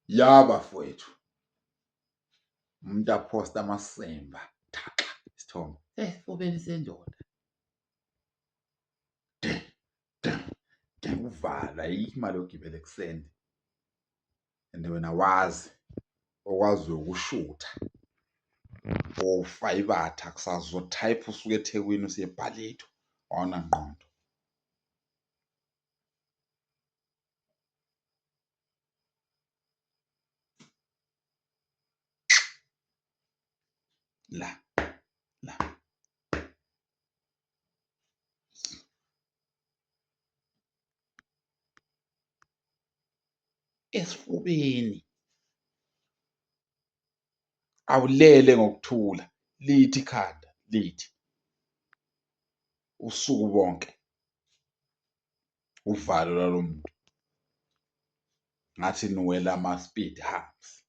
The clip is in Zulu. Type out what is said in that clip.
Ya bafowethu, umuntu aphosta amasimba thaxa isithombe esifubeni sendoda. De de de uvala ayikho imali yokugibela ekuseni and wena wazi okwaziyo ukushutha ofayibatha kusasa uzothayipha usuke eThekwini usiye eBallito awunangqondo. La la esifubeni awulele ngokuthula lithi ikhanda lithi usuku bonke uvalo lwalo muntu ngathi niwela ama-speed humps.